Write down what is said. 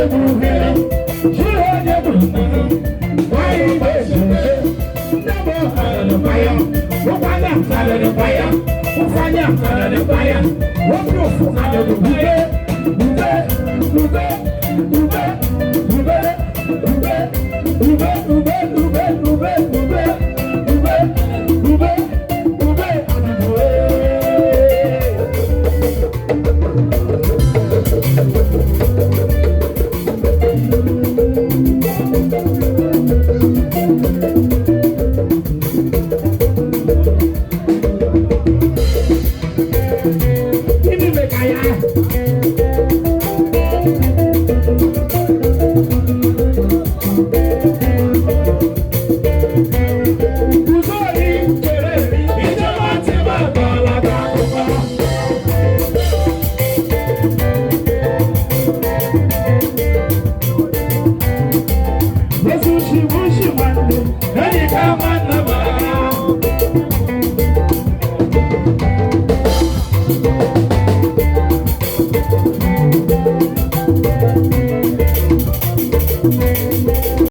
Onye gburu ha, chi onye gburu nna ha. Nwanyị na-eche nne m arịrịkwa ya, ụkwanya arịrịkwa ya, ụkwanya arịrịkwa ya, obi ụfụ arịrịkwa ya.